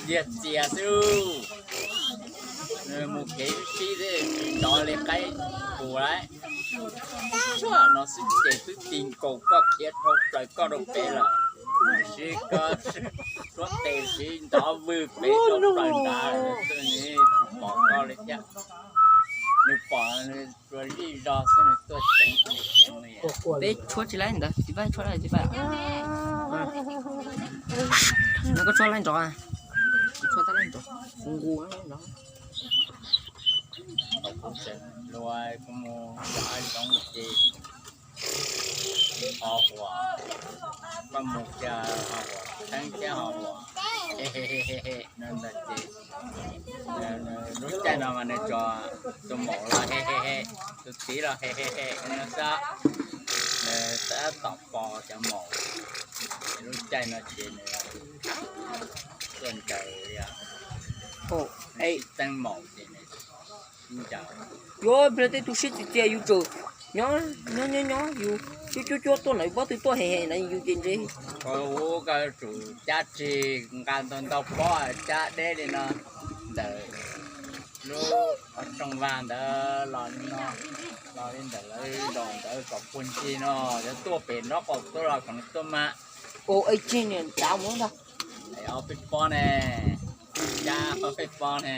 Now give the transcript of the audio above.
Tiag tiag xwb. Nws mus kev sib sib thiab tsis nrov li qaib qus lawm. Tsuag no xwb ces twb ti nkaus koj khiav dhau plaws koj rau pem lawm. Sib koj suab tes sib nrov vwg pem rau plaws nrad, tsis pom koj li thiab. Nws pom nws tsuas zij zog xwb nws tuaj ceev. Peb tshuab tsis laib ntawd, tsis paub tshuab laib tsis paub. Nws koj tshuab laib nrov, tshuab tab laib nrov, nqus nrov. Luag kuv mus cov zoov ces ho huam, koj mus kiag ho huam, teeb thiab ho huam, he he he he he no ntag ces lub caij no mas nws tsuas tus maum los he he he, tus txiv los he he he no xwb. Nws tab tom pos cov maum, lub caij no ces nws tuaj ncaws li, sib teeb maum ces nws sib ncaws. Yuav pliag tej tus sib txiv txias yus tseem nyob nyob nyob nyob yus cuab cuab cuab tuaj lawm pob tw tuaj hem hem na yus ces ntse. Ua koj tsum cab tsig nqa ntau ntau pob cab deb li no ntawm lub qhov rooj vag ntawd los li no, los li ntawm lawv zaum ntawd kom puag ncig no, yog tuaj pem nraub qaum tuaj los kom nws tuaj mas. Ua ib tsig niam ntav mus ntag. Ob peb pob ne, cab ob peb pob ne.